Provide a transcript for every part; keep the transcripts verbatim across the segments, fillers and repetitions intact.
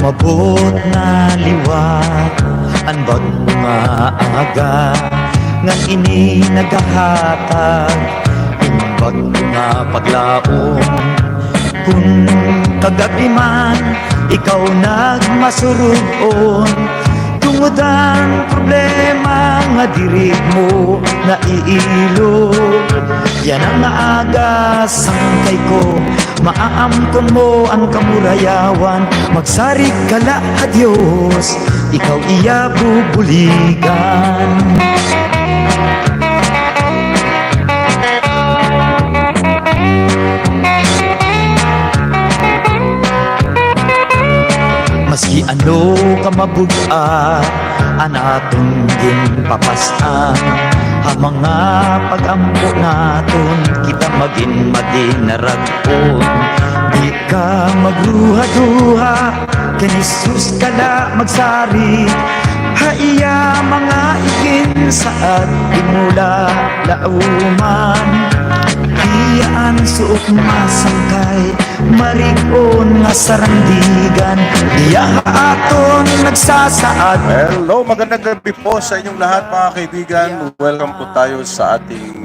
Umabot na liwat an bag-o nga aga, ngan ini nagahatag hin bag-o nga paglaom. Kon kagab-i man ikaw nagmasurug-on, tungod an problema nga diri mo naiilo, yana nga aga sangkay ko, maaamkon mo an kamurayawan. Magsarig ka la ha Dios, ikaw iya bubuligan. Maski ano ka mabug-at an aton ginpapas-an, ha mga pag-ampo naton kita magin madinarag-on. Di ka magruha-duha, kan Jesus ka la magsarig, ha iya mga iginsaad, di mo la lauman. Iya an suot masangkay, marig-on nga sarandigan, iya ha aton nagsasaad. Hello, magandang gabi po sa inyong lahat, mga kaibigan. Welcome po tayo sa ating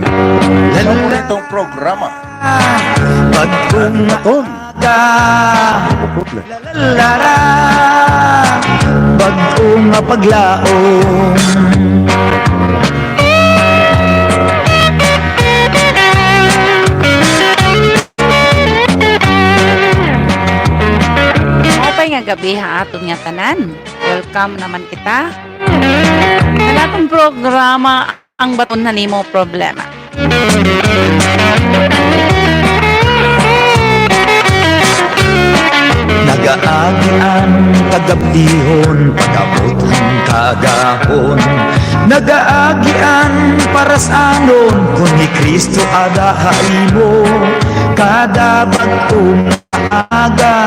paboritong programa. Bag-o nga aga. Ano problema? Lalara, bag-o nga paglaom. Maupay nga gabi ha aton ngatanan. Welcome naman kita. An aton programa, An Baton han Imo Problema. Nagaagi an kagab-ihon, pag-abot han kaagahon. Nagaagi an paras-anon, kon hi Cristo ada ha imo. Kada bag-o nga aga,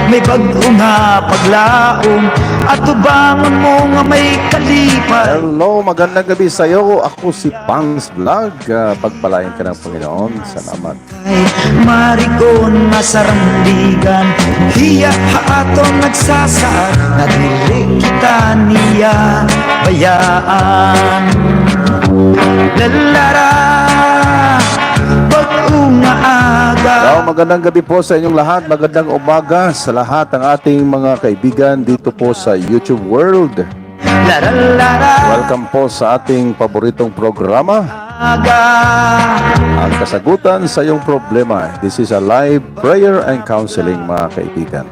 may bag-o nga paglaom, atubangon mo nga may kalipay. Hello, magandang gabi sa'yo. Ako si Pangs Vlog. Ah, pagpalain ka ng Panginoon. Salamat. Marig-on nga sarandigan, hiya ha aton nagsasaad, nga dili kita niya bayaan. Lalara, bag-o nga aga. Hello, magandang gabi po sa inyong lahat. Magandang umaga sa lahat ng ating mga kaibigan dito po sa YouTube World. Welcome po sa ating paboritong programa, Ang Kasagutan sa Iyong Problema. This is a live prayer and counseling, mga kaibigan.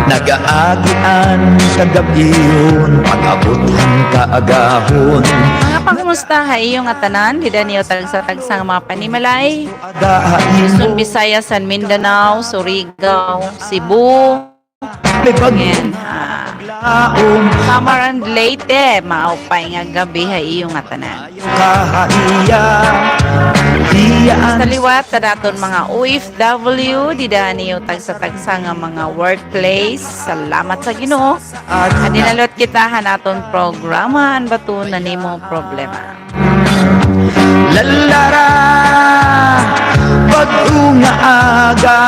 Nagaagi an kagab-ihon, pag-abot han kaagahon. Mga pangumusta ha iyo ngatanan, dida niyo tagsa-tagsa nga mga panimalay. Luzon, Visayas, and Mindanao, Surigao, Cebu, Ayan, ha. Samar and Leyte, maupay nga gabi ha iyo ngatanan. Sa liwat, sa aton mga O F W, dida niyo tagsa-tagsa nga mga workplace. Salamat sa Ginoo. Adi na liwat kita han aton programa, An Baton han Imo Problema. Lalara, bag-o nga aga.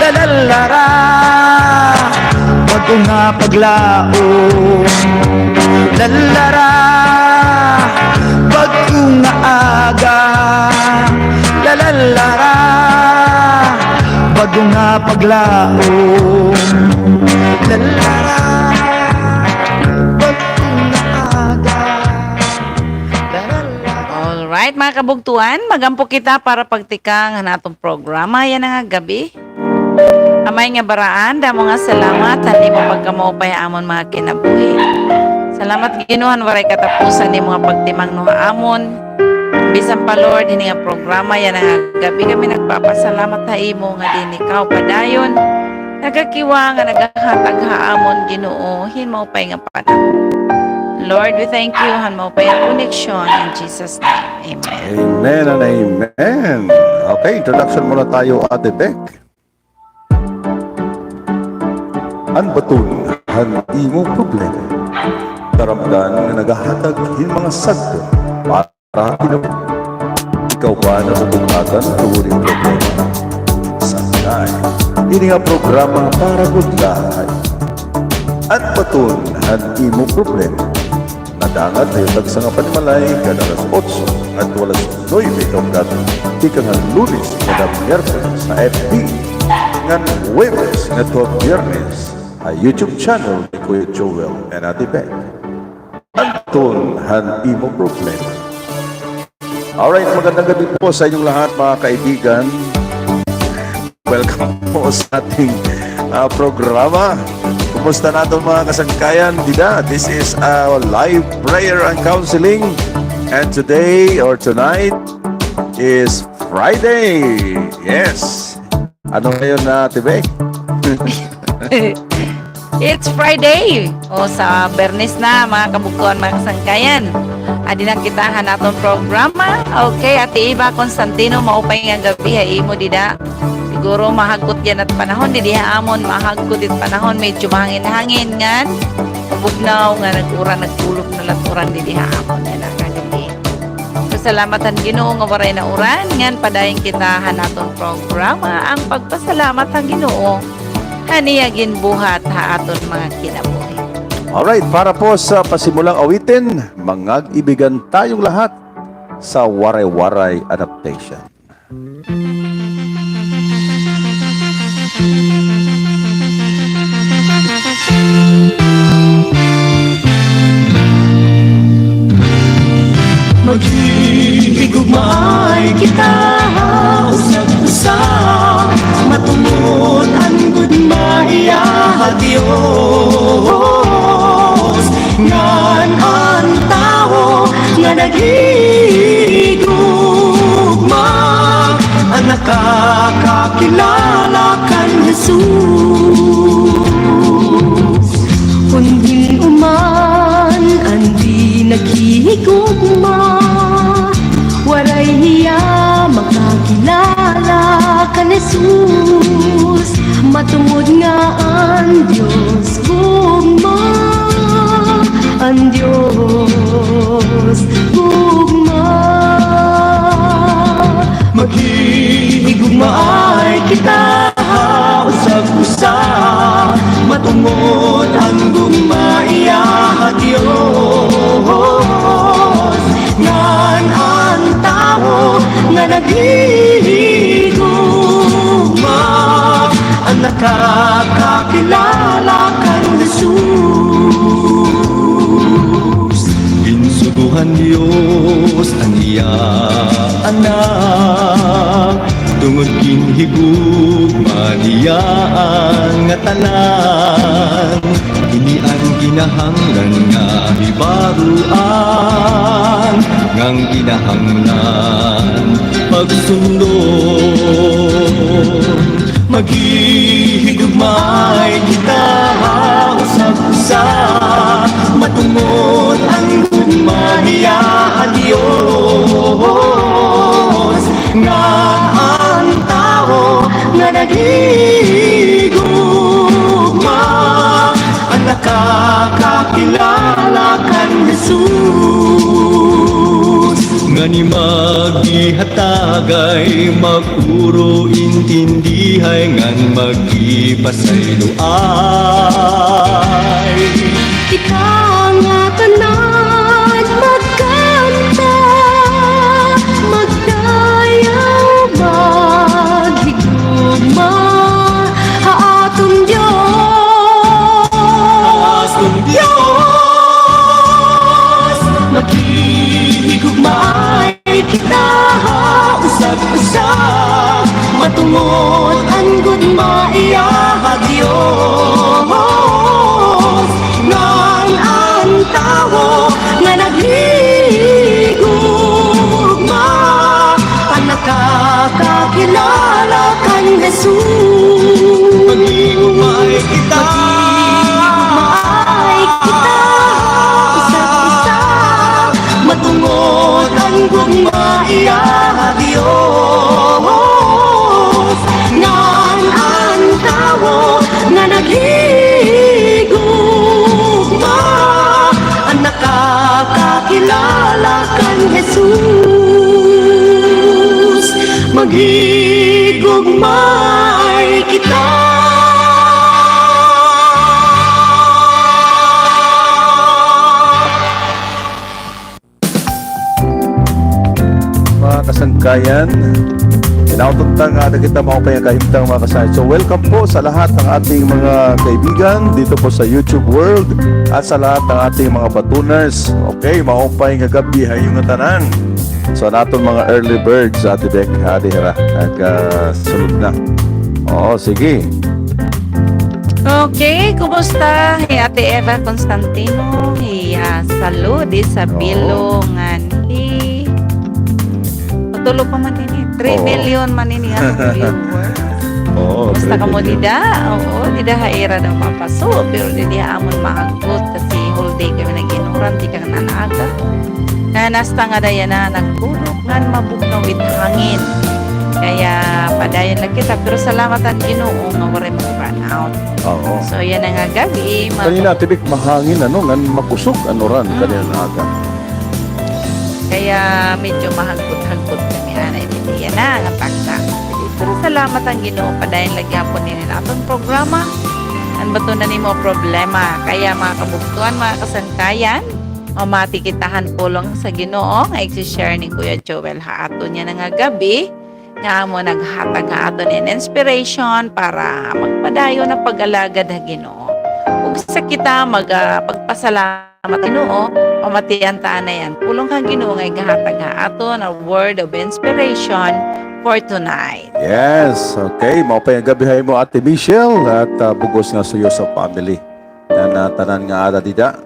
Lalara, bag-o nga paglaom. Lalara, bag-o nga aga. Lalara, bag-o nga paglaom. Lalara, bag-o nga aga. Alright, mga kabugtuan, mag-ampo kita para pagtikang han aton programa yana nga gabi. Amay nga Baraan, damo nga salamat han imo pagkamaupay ha amon mga kinabuhi. Salamat, Ginoo, han waray katapusan nimo nga pagtimangno ha amon. Bisan pa, Lord, hini nga programa yana nga gabi, kami nagpapasalamat ha imo nga diin ikaw padayon nagakiwa nga nagahatag ha amon, Ginoo, hin maupay nga panahon. Lord, we thank you han maupay nga koneksyon. In Jesus' name, amen. Amen and amen. Okay, introduction muna tayo, Ate Bec. An Baton han Imo Problema. Taramdan nga nagahatag hin mga sagkon para Para kinabuhi. Ikaw ba nabubug-atan tungod hin problema? Sangkay. Ini nga programa para gud la ha iyo. Adpaton han imo problema. Nadangag ha iyo tagsa nga panimalay kada alas otso ngadto alas nuebe kaupdaton, tikang han Lunes ngada Miyerkules ha F B, ngan Huwebes ngadto ha Biyernes ha YouTube channel ni Kuya Joel and Ate Bec. Adpaton han imo problema. Alright, magandang gabi po sa inyong lahat, mga kaibigan. Welcome po sa ating, ah, programa. Kumusta na aton mga kasangkayan dida? This is, ah, live prayer and counseling. And today or tonight is Friday. Yes. Ano ngayon na, Ate Bec? It's Friday. O, sa Bernes na, mga kabugtoan, mga kasangkayan. Adi na kita han aton programa. Okay, Ate Eva Constantino, maupay nga gab-i ha imo dida. Siguro mahagkot yana it panahon didi ha amon, mahagkot it panahon, medyo mahangin-hangin ngan mabugnaw nga nag-uran, nagkulop na la it uran didi ha amon yana kagab-i. Pasalamat han Ginoo nga waray na uran, ngan padayon kita han aton programa, An Pagpasalamat ha Ginoo han iya ginbuhat ha aton mga kinabuhi. Alright, para po sa pasimulang awitin, mangag-ibigan tayong lahat sa Waray-Waray Adaptation. Maghihigugmaay kita ha usag-usa, matungod an gugma iya ha Dios, ngan an tawo nga naghihigugma an nakakakilala kan Jesus. Kon hin-o man an di naghihigugma, waray hiya makakilala kan Jesus, matungod nga an Dios gugma, an Dios gugma. Maghihigugmaay kita ha usag-usa, matungod an gugma iya ha Dios, ngan an tawo nga naghihigugma an nakakakilala kan Jesus. Ginsugo han Dios an iya Anak, tungod ginhigugma niya an ngatanan. Ini an kinahanglan nga hibaroan, ngan kinahanglan pagsundon. Maghihigugmaay kita ha usag-usa, matungod an gugma niya ha Dios, ngan an tawo nga naghihigugma an nakakakilala kan Jesus. Ngani maghihatagay, mag-uro, intindihay, ngan maghipasayloay. Ika ngatanan magkanta, magdayaw, maghigugma ha aton Dios. Ha aton Dios. Maghihigugmaay kita ha usag-usa, matungod an gugma iya ha Dios, ngan an tawo nga naghigugma an nakakakilala kan Jesus. Maghigugmaay kita. Maghigugmaay kita. Usag-usa. Matungod an gugma iya ha Dios. Ngan an tawo nga naghigugma an nakakakilala kan Jesus. Maghigugmaay kita Kayan. Inautot ta nga ada kita maupay nga kahimtang, mga kasangkayan. So, welcome po sa lahat ng ating mga kaibigan dito po sa YouTube world at sa lahat ng ating mga batuners. Okay, maupay nga gab-i ha iyo ngatanan. So, an aton mga early birds, Ate Bec, adi hira, nag, ah, sulod na. Oo, sige. Okay, kumusta hi Ate Eva Constantino? Hi, ah, Salud, Isabelo, ngan hi Tulo pa man ini. Three million man ini aton viewers. Oo, kumusta kamo dida? Oo, dida ha ira daw mapaso, pero didi ha amon mahagkot kasi whole day kami nag-inuran tikang nan aga. Nganhasta ngada yana nagtulog ngan mabugnaw it hangin. Kaya padayon la kita, pero salamat an Ginoo nga waray mag-brownout. Oo. So yana nga gab-i, ma- Kanina, Ate Bec, mahangin, ano, ngan makusog an uran kanina nga aga. Kaya medyo mahagkot-hagkot kami anay didi yana nga pagka. Pero salamat an Ginoo, padayon la gihapon ini an aton programa. An bato na nimo problema. Kaya mga kabugtoan, mga kasangkayan, mamati kita han pulong sa Ginoo nga igsi-share ni Kuya Joel ha aton yana nga gab-i. Nga amo naghatag ha aton hin inspiration para magpadayon nga pag-alagad ha Ginoo. Ug sa kita mag, ah, pagpasalamat ha Ginoo, pamatian ta anay an pulong ha Ginoo nga igahatag ha aton, a word of inspiration for tonight. Yes, okay. Maupay nga gab-i ha imo, Ate Michelle, at, ah, bug-os nga suyo sa family. Ngan, ah, tanan nga ada dida,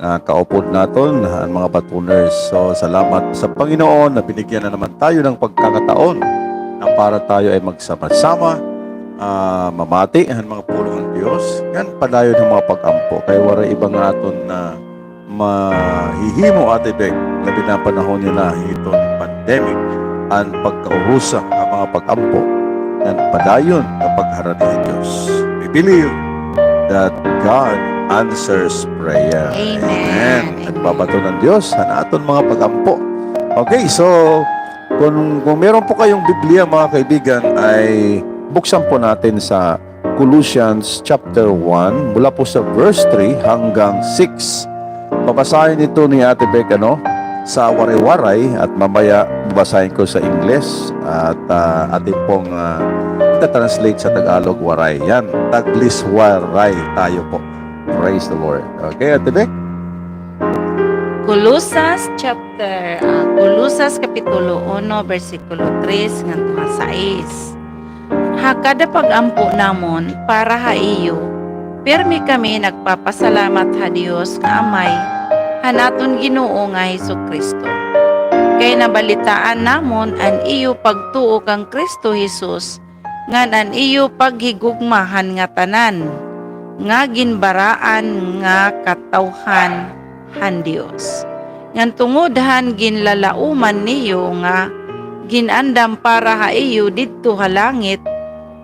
ah, kaupod naton, an mga batuners. So, salamat sa Panginoon na binigyan na naman tayo ng pagkakataon na para tayo ay magsama-sama, ah, mamati han mga pulong han Diyos, ngan padayon han mga pag-ampo. Kay waray iba nga aton na mahihimo, Ate Bec, labi na panahon yana hiton pandemic, an pagkaurusa ha mga pag-ampo ngan padayon nga pagharani han Diyos. We believe that God answers prayer. Amen. Amen. Amen. Nagbabaton an Diyos han aton mga pag-ampo. Okay, so, kung, kung meron po kayong Biblia, mga kaibigan, ay buksan po natin sa Colossians chapter one, mula po sa verse three hanggang six. Babasahin ito ni Ate Bec, ano, sa Waray-Waray at mamaya babasahin ko sa Ingles at, ah, atin pong, ah, ita-translate sa Tagalog, Waray. Yan, Taglis Waray tayo po. Praise the Lord. Okay, Ate Bec? Colosas chapter, ah, Colosas kapitulo uno, bersikulo tres ngadto ha sais. Ha kada pag-ampo namon para ha iyo, pirme kami nagpapasalamat ha Dios nga Amay han aton Ginoo nga Jesu-Cristo. Kay nabalitaan namon an iyo pagtuo kan Cristo Jesus, ngan an iyo paghigugma han ngatanan nga ginbaraan nga katawhan han Dios. Ngan tungod han ginlalaoman niyo nga gin-andam para ha iyo didto ha langit,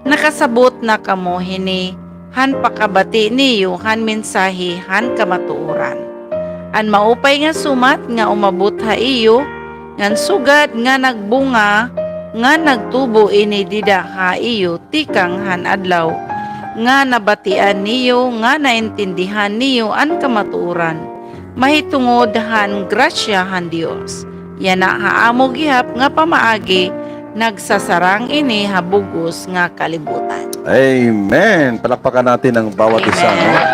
nakasabot na kamo hini han pakabati niyo han mensahe han kamatuoran. An maupay nga sumat nga umabot ha iyo, ngan sugad nga nagbunga, ngan nagtubo ini dida ha iyo tikang han adlaw nga nabatian niyo, nga naintindihan niyo an kamatuoran, mahitungod han grasya han Dios. Yana ha amo gihap nga pamaagi, nagsasarang ini ha bug-os nga kalibutan. Amen. Palakpakan natin ang bawat isa, no? Amen.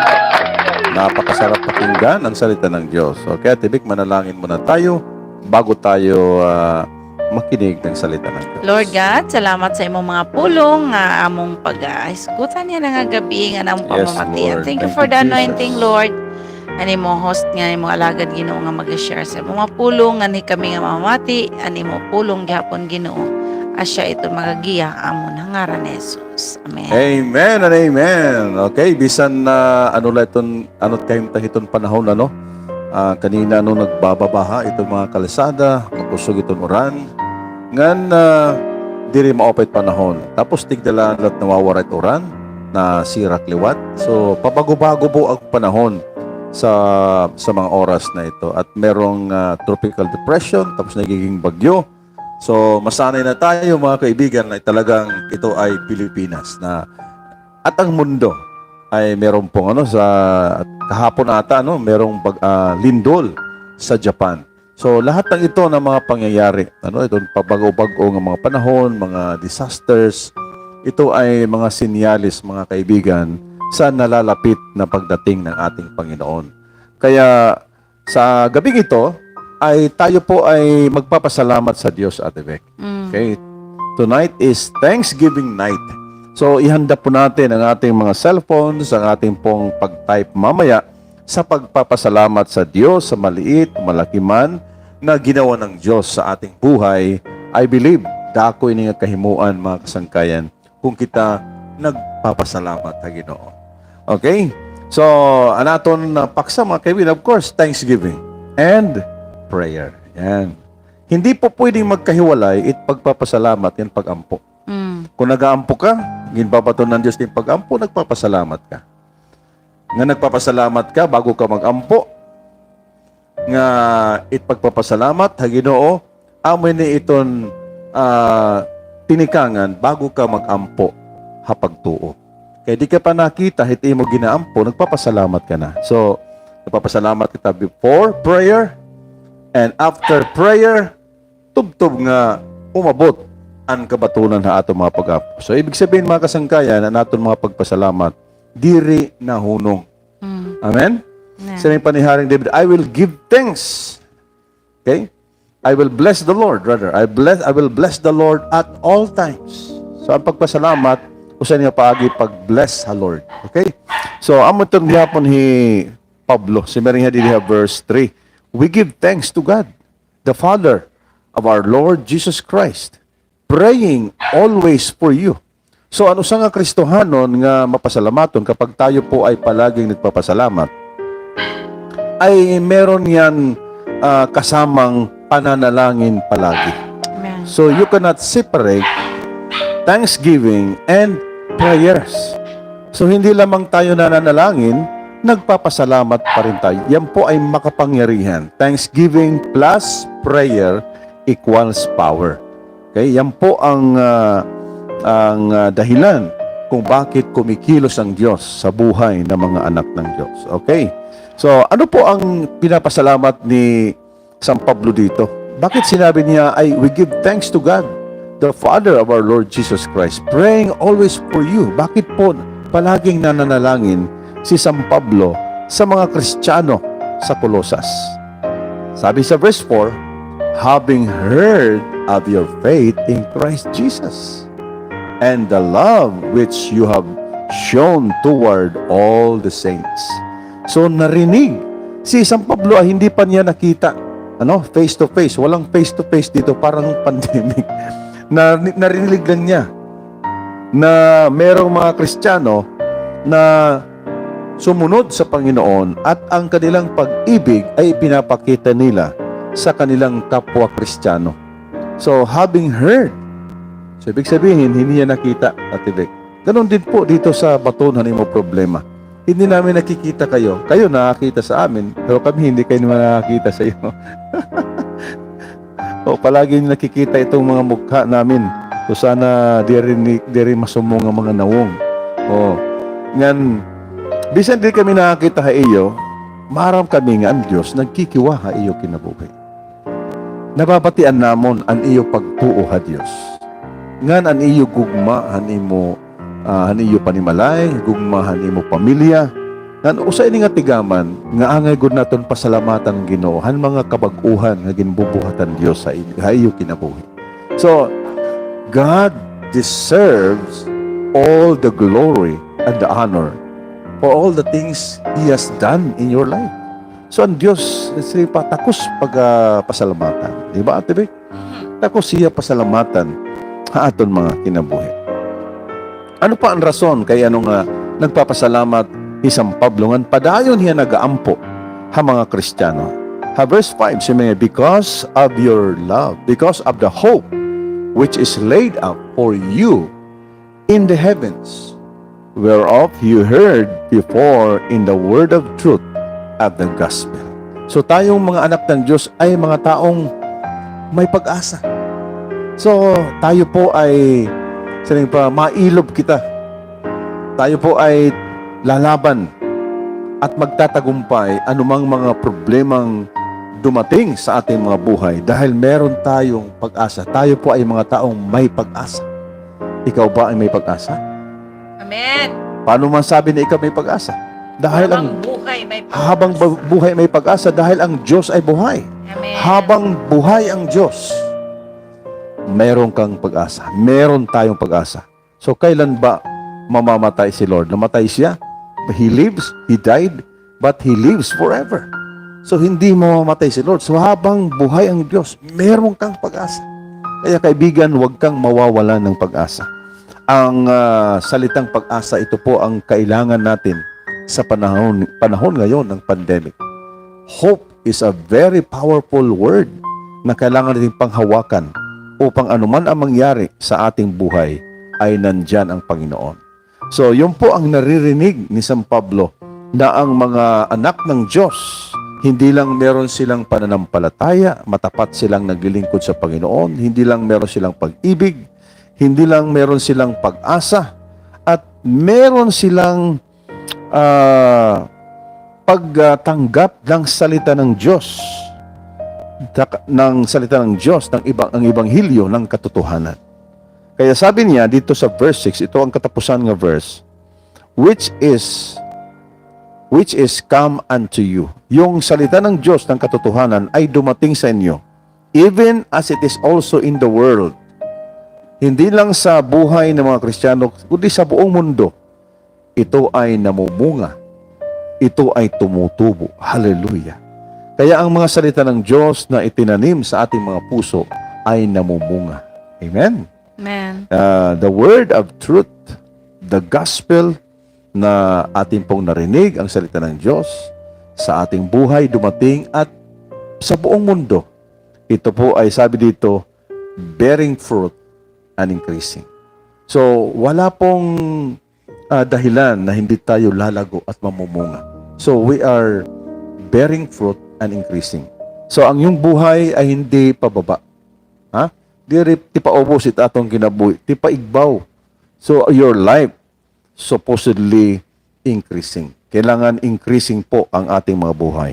Napakasarap pakinggan ang salita ng Diyos. Okay, Ate Bec, manalangin muna tayo bago tayo, ah, makinig ng salita ng Diyos. Lord God, salamat sa imong mga pulong nga among pag-ahisgutan yana nga gab-i nga among pamamatian. Yes, Lord. Thank you for the anointing, Lord. An imo host nga imo alagad, Ginoo, nga mag-share sa imo mga pulong, ngan hikami nga mamati, an imo pulong gihapon, Ginoo. Asya iton magagiya, amon ha ngaran ni Jesus. Amen. Amen and amen. Okay, bisan na ano la iton, ano, kahimtang hiton panahon, ano? Ah, kanina, ano, nagbababa ha iton mga kalsada, makusog iton uran. Ngan, ah, diri maupay it panahon. Tapos tigda la la it nawawara it uran, nasirak liwat. So, pabago-bago po ang panahon sa, sa mga oras na ito. At merong, ah, tropical depression, tapos nagiging bagyo. So, masanay na tayo, mga kaibigan, na talagang ito ay Pilipinas na, at ang mundo ay meron pong, ano, sa kahapon ata, no, merong bag-, ah, lindol sa Japan. So, lahat ng ito ng mga pangyayari, ano, itong pabago-bago ng mga panahon, mga disasters, ito ay mga senyales, mga kaibigan, sa nalalapit na pagdating ng ating Panginoon. Kaya, sa gabing ito, ay tayo po ay magpapasalamat sa Diyos, Ate Bec. Mm. Okay? Tonight is Thanksgiving night. So, ihanda po natin ang ating mga cellphones, ang ating pong pag-type mamaya sa pagpapasalamat sa Diyos sa maliit o malaki man na ginawa ng Diyos sa ating buhay. I believe, dako ini nga kahimuan, mga kasangkayan, kung kita nagpapasalamat ha Ginoo. Okay? So, an aton, uh, paksa, mga kaibigan, of course, thanksgiving and prayer. Yan. Hindi po pwedeng magkahiwalay it pagpapasalamat ngan pag-ampo. Mm. Kung nag-aampo ka, ginbabaton ng Diyos it pag-ampo, nagpapasalamat ka. Nga nagpapasalamat ka bago ka mag-ampo, nga it pagpapasalamat ha Ginoo, amo ini iton, ah, tinikangan bago ka mag-ampo ha pagtuo. Kay di ka pa nakita hit imo ginaampo, nagpapasalamat ka na. So, nagpapasalamat kita before prayer and after prayer, tubtob nga umabot an kabatonan ha aton mga pag-ampo. So, ibig sabihin, mga kasangkayan, an aton mga pagpasalamat diri nahunong. Mm. Amen? Amen. Siring pa ni Haring David, "I will give thanks." Okay? "I will bless the Lord," rather. "I bless, I will bless the Lord at all times." So, ang pagpasalamat, usa nga paagi pag-bless ha Lord. Okay? So, amo iton gihapon hi Pablo. Siring ha didi ha verse three, "We give thanks to God, the Father of our Lord Jesus Christ, praying always for you." So, an usa nga Kristohanon nga mapasalamaton, kapag tayo po ay palaging nagpapasalamat, ay meron yan, ah, kasamang pananalangin palagi. Amen. So, you cannot separate thanksgiving and prayers. So, hindi lamang tayo nananalangin, nagpapasalamat pa rin tayo. Yan po ay makapangyarihan. Thanksgiving plus prayer equals power. Okay? Yan po ang, ah, ang, ah, dahilan kung bakit kumikilos ang Diyos sa buhay ng mga anak ng Diyos. Okay? So, ano po ang pinapasalamat ni San Pablo dito? Bakit sinabi niya ay, "We give thanks to God, the Father of our Lord Jesus Christ, praying always for you"? Bakit po palaging nananalangin si San Pablo sa mga Kristiyano sa Colosas? Sabi sa verse four, "Having heard of your faith in Christ Jesus, and the love which you have shown toward all the saints." So, narinig. Si San Pablo ay hindi pa niya nakita, ano, face to face. Walang face to face dito, parang pandemic. Na, narinig lang niya na merong mga Kristiyano na sumunod sa Panginoon at ang kanilang pag-ibig ay ipinapakita nila sa kanilang kapwa Kristiyano. So, having heard, so, ibig sabihin, hindi niya nakita, Ate Bec. Ganon din po dito sa baton han imo problema. Hindi namin nakikita kayo. Kayo nakakita sa amin, pero kami hindi kayo naman nakakita sa iyo. O, palagi niyo nakikita itong mga mukha namin. So, sana diri ni, diri masumo nga mga nawong. O, ngan, bisan diri kami nakakita ha iyo, maaram kami nga an Diyos nagkikiwa ha iyo kinabuhi. Nababatian namon an iyo pagtuo ha Dios, ngan an iyo gugma han imo, ah, han iyo panimalay, gugma han imo pamilya, ngan usa ini nga tigaman nga angay gud naton pasalamatan an Ginoo han mga kabag-ohan nga ginbubuhat han Dios ha i-, ha iyo kinabuhi. So, God deserves all the glory and the honor for all the things He has done in your life. So, an Diyos, siri pa, takos pag, ah, pasalamatan. Di ba, Ate Bec? Mhm. Takos hiya pasalamatan ha aton mga kinabuhi. Ano pa an rason kay ano nga nagpapasalamat hi San Pablo ngan padayon hiya nagaampo ha mga Kristiyano? Ha verse five, siring niya, "Because of your love, because of the hope which is laid up for you in the heavens, whereof you heard before in the word of truth of the gospel." So, tayong mga anak ng Diyos ay mga taong may pag-asa. So, tayo po ay, siring pa, mailob kita. Tayo po ay lalaban at magtatagumpay anumang mga problemang dumating sa ating mga buhay dahil meron tayong pag-asa. Tayo po ay mga taong may pag-asa. Ikaw ba ay may pag-asa? Amen. Paano man sabi na ikaw may pag-asa? Dahil ang Habang buhay may pag-asa. Habang bu-, buhay may pag-asa dahil ang Diyos ay buhay. Amen. Habang buhay ang Diyos, meron kang pag-asa. Meron tayong pag-asa. So, kailan ba mamamatay si Lord? Namatay siya. He lives, He died, but He lives forever. So, hindi mamamatay si Lord. So, habang buhay ang Diyos, meron kang pag-asa. Kaya, kaibigan, huwag kang mawawalan ng pag-asa. Ang, ah, salitang pag-asa, ito po ang kailangan natin sa panahon, panahon ngayon ng pandemic. Hope is a very powerful word na kailangan nating panghawakan upang anuman ang mangyari sa ating buhay ay nandiyan ang Panginoon. So, yun po ang naririnig ni San Pablo na ang mga anak ng Diyos, hindi lang meron silang pananampalataya, matapat silang naglilingkod sa Panginoon, hindi lang meron silang pag-ibig, hindi lang meron silang pag-asa, at meron silang, ah, pagtanggap ng salita ng Diyos, tak-, ng salita ng Diyos, ng ibang, ang ebanghelyo ng katotohanan. Kaya sabi niya dito sa verse six, ito ang katapusan nga verse, "Which is, which is come unto you." Yung salita ng Diyos ng katotohanan ay dumating sa inyo, even as it is also in the world. Hindi lang sa buhay ng mga Kristiyano, kundi sa buong mundo. Ito ay namumunga. Ito ay tumutubo. Hallelujah. Kaya ang mga salita ng Diyos na itinanim sa ating mga puso ay namumunga. Amen? Amen. Ah, the word of truth, the gospel na atin pong narinig, ang salita ng Diyos, sa ating buhay dumating at sa buong mundo. Ito po ay sabi dito, bearing fruit and increasing. So, wala pong, ah, dahilan na hindi tayo lalago at mamumunga. So, we are bearing fruit and increasing. So, ang iyong buhay ay hindi pababa. Ha? Diri ti paubos it aton kinabuhi, ti paigbaw. So, your life supposedly increasing. Kailangan increasing po ang ating mga buhay.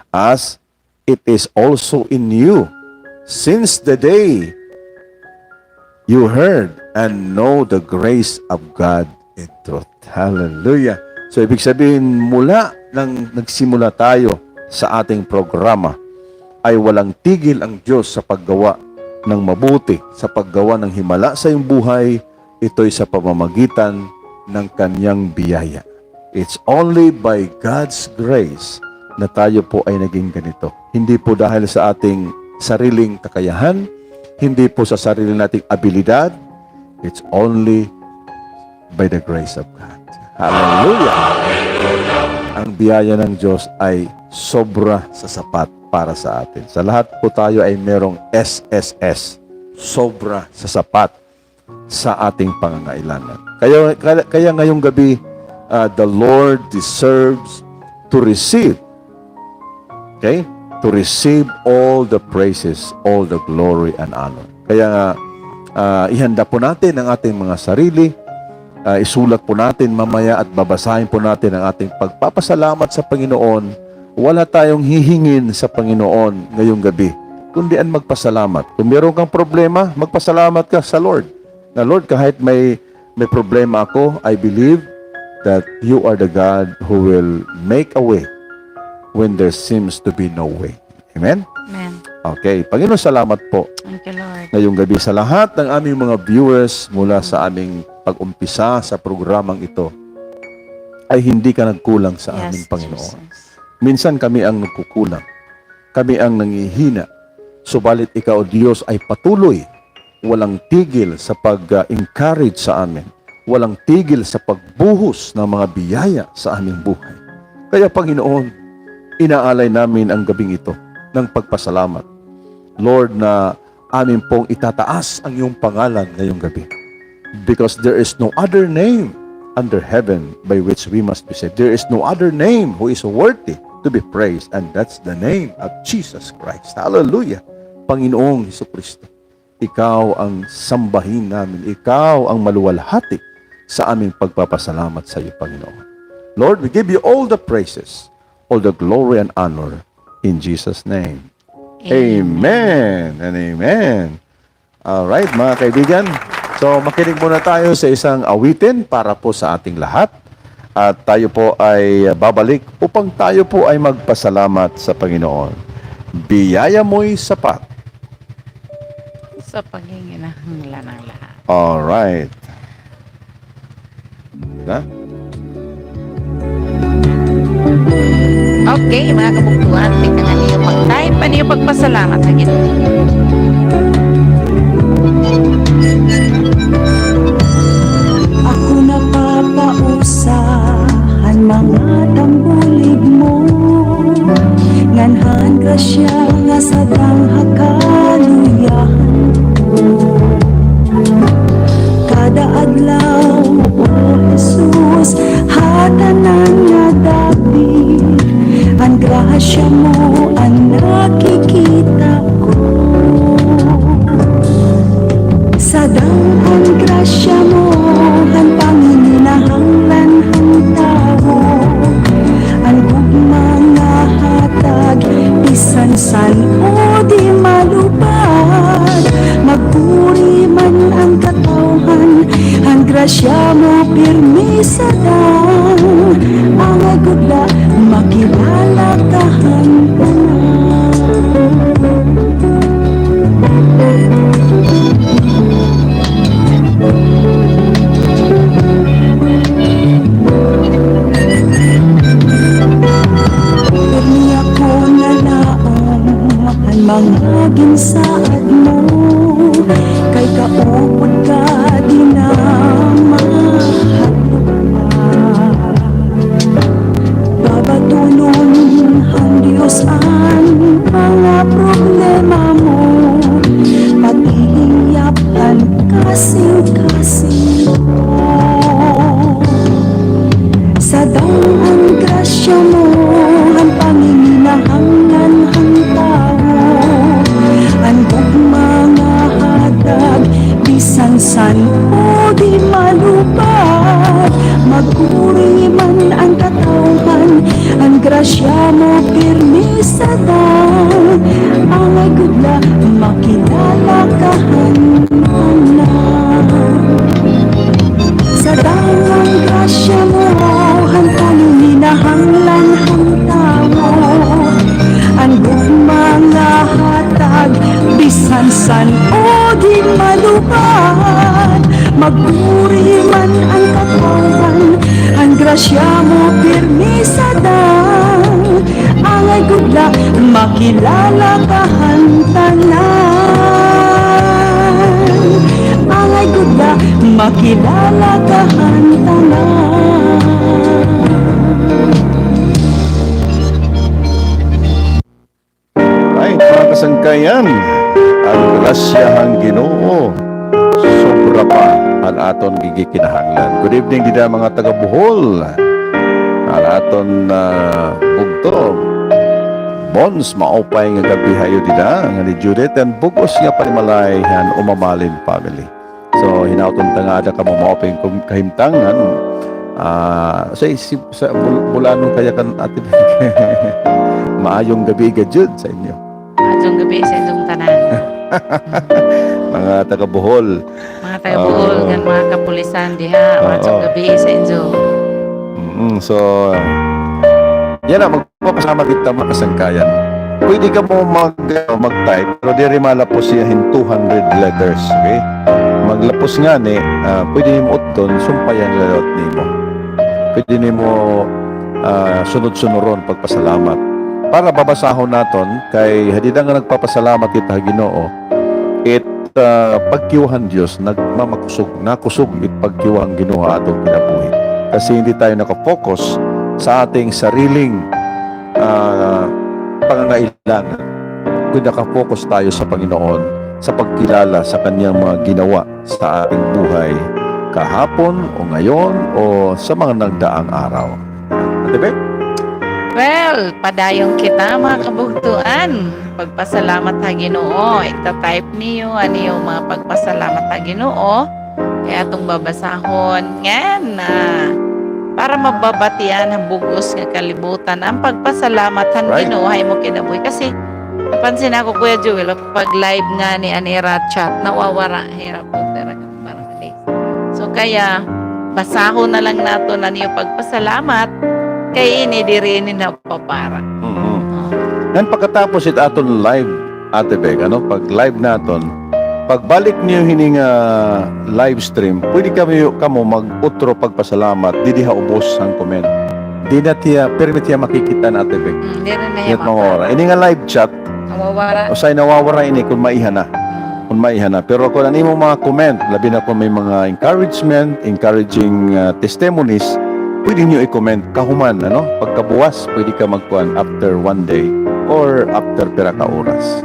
As it is also in you, since the day you heard and know the grace of God in truth. Hallelujah. So, ibig sabihin, mula nang nagsimula tayo sa ating programa, ay walang tigil ang Diyos sa paggawa ng mabuti, sa paggawa ng himala sa iyong buhay, ito'y sa pamamagitan ng kanyang biyaya. It's only by God's grace na tayo po ay naging ganito. Hindi po dahil sa ating sariling kakayahan, hindi po sa sarili nating abilidad. It's only by the grace of God. Hallelujah! Ang biyaya ng Diyos ay sobra sa sapat para sa atin. Sa lahat po tayo ay merong S S S, sobra sa sapat sa ating pangangailangan. Kaya, kaya, kaya ngayong gabi, ah, the Lord deserves to receive, okay? To receive all the praises, all the glory and honor. Kaya nga, ah, ihanda po natin ang ating mga sarili. Ah, isulat po natin mamaya at babasahin po natin ang ating pagpapasalamat sa Panginoon. Wala tayong hihingin sa Panginoon ngayong gabi, kundi ang magpasalamat. Kung meron kang problema, magpasalamat ka sa Lord. Na, "Lord, kahit may, may problema ako, I believe that you are the God who will make a way when there seems to be no way." Amen? Amen. Okay. Panginoon, salamat po. Thank you, Lord. Ngayong gabi sa lahat ng aming mga viewers mula sa aming pag-umpisa sa programang ito, ay hindi ka nagkulang sa amin, Panginoon. Yes, Jesus. Minsan kami ang nagkukulang. Kami ang nanghihina. Subalit ikaw, O Diyos, ay patuloy walang tigil sa pag-encourage sa amin, walang tigil sa pagbuhos ng mga biyaya sa aming buhay. Kaya, Panginoon, inaalay namin ang gabing ito ng pagpasalamat. Lord, na amin pong itataas ang iyong pangalan ngayong gabi. Because there is no other name under heaven by which we must be saved. There is no other name who is worthy to be praised, and that's the name of Jesus Christ. Hallelujah! Panginoong Hesukristo. Ikaw ang sambahin namin. Ikaw ang maluwalhati sa aming pagpapasalamat sa iyo, Panginoon. Lord, we give you all the praises, all the glory and honor In Jesus' name. Amen. Amen and amen. All right, mga kaibigan. So, makinig muna tayo sa isang awitin para po sa ating lahat. At tayo po ay babalik upang tayo po ay magpasalamat sa Panginoon. Biyaya mo'y sapat. Sa paghinginahanglan ng lahat. All right. Na? Okay, mga kabugtuan, tingnan niyo pag-type, ano yung pagpasalamat sa Ginoo. Ako napapausa han mga tambulig mo, ngan han grasya nga sadang ha kaluyahan ko. Kada adlaw, O Jesus, ha tanan nga dapit, an grasya mo an nakikita ko. Sadang an grasya mo han panginginahanglan han tawo. An gugma nga hatag, bisan san-o di malupad. Magpuri man an katawhan, an grasya mo pirmi sadang. Angay gud la makilala ka han tanan. Pirmi ako nga laom han mga ginsaad mo, kay kaupod ka dinha mahadlok pa. Babatunon han Dios an mga problema mo, pati hiyap han kasingkasing ko. Sadang an grasya mo han panginginahanglan han tawo, an gugma nga hatag, bisan san-o di malupad. Magpuri man an katawhan, an grasya mo pirmi sadang. Angay gud la makilala ka han tanan. Sadang an grasya mo han panginginahanglan han tawo. An gugma nga hatag, bisan san-o di malupad. Magpuri man an katawhan, an grasya mo pirmi sadang. Angay gud la makilala ka han tanan. Angay gud la makilala ka han tanan. Ay, mga kasangkayan, an grasya han Ginoo, sobra pa an aton gigikinahanglan. Good evening dida, mga taga Bohol. An aton, ah, bugto, Bons, maupay nga gab-i ha iyo dida, ngan ni Judith, and bug-os nga panimalay han Umamalin family. So, hinaot unta nga ada kamo maupay nga kahimtang, ah, sa isip, sa bul-, bulanon kaya kan Ate Vic. Maayong gab-i gad jud sa inyo. Maayong gab-i sa inyong tanan. Mga taga Bohol. Mga taga Bohol, oo, ngan mga kapulisan diha, maayong gab-i sa inyo. Mm, so, yana, mag- Magpapasalamat kita, mga kasangkayan. Pwede kamo mag, ano, mag-type, pero diri malapos siya hin two hundred letters, okay? Maglapos ngani, ah, pwede nimo utdon, sumpay an layout nimo. Pwede nimo, ah, sunod-sunuron pagpasalamat. Para babasahon naton, kay ha dida nga nagpapasalamat kita ha Ginoo, it ah, pagkiwa han Diyos, nagmamakusog, nakusog it pagkiwa han Ginoo ha aton kinabuhi. Kasi hindi tayo nakapokus sa ating sariling, ah, pangangailangan, kundi nakapokus tayo sa Panginoon, sa pagkilala sa kanyang mga ginawa sa ating buhay kahapon o ngayon o sa mga nagdaang araw. Ate Beth? Well, padayon kita, mga kabugtoan. Pagpasalamat ha Ginoo. Ita-type niyo an iyo mga pagpasalamat ha Ginoo. Kay aton babasahon ngan, ah, para mababatian han bug-os nga kalibutan an pagpasalamat han Ginoo ha imo kinabuhi. Kasi napansin ako, Kuya Joel, pag live ngani an ira chat, nawawara hira pagdara kan barangay. So kaya basahon na lang naton an iyo pagpasalamat kay ini diri ini napapara. Mhm. Oh. Ngan pagkatapos it aton live, Ate Bec, ano, pag live naton, pagbalik niyo hini nga live stream, pwede kami, kamo mag-utro pagpasalamat didi ha ubos han comment. Di na tiya, pirmi tiya makikita na, Ate Bec. Mm, diri na hiya mawawara. Ini nga live chat, nawawara. Usahay nawawara ini kon maiha na. Mm. Kon maiha na. Pero kon an imo mga comment, labi na kon may mga encouragement, encouraging, ah, testimonies, pwede niyo i-comment kahuman, ano? Pagkabuwas, pwede ka magkuan after one day or after pira ka oras.